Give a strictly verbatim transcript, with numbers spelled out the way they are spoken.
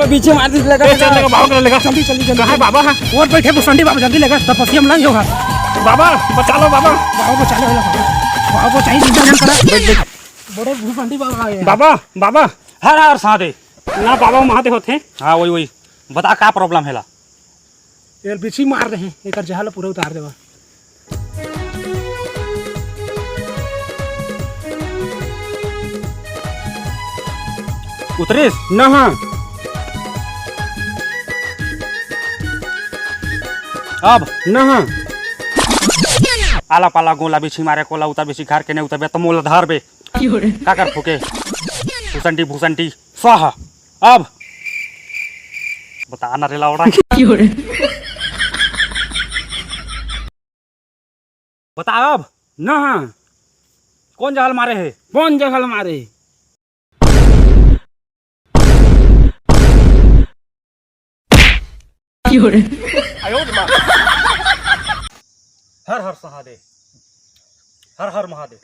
पीछे मार दे, लेगा, ए, चल, लेगा, भाग, लेगा। जल्दी, जल्दी, जल्दी। कहाँ है बाबा? है? वो बैठे भूसंडी बाबा, जल्दी लेगा, तपस्या में लंग होगा। बाबा, बचा लो बाबा। बाबा बचा लो, बाबा। बाबा बचा ही नहीं, बड़े भूसंडी बाबा आए हैं। बाबा, बाबा। हर हर सादे। ना बाबा, वहाँ दे होते हैं। हाँ, वही, वही। बता, का problem है ला? यार, बिच्छी मार रहे हैं, एकर जहर ला पूरा उतार देवा। उतरिस? ना। अब? ना। आला पाला गोला बिच्छी मारे, कोला उतर बिच्छी घर के नहीं उतरबे, तो मोला धार बे। का कर फूके? भूसंडी, भूसंडी। स्वाहा। अब बता ना रे लावड़ा। बता अब। ना। कौन जहर मारे है? कौन जहर मारे? हर हर सहादे, हर हर महादेव।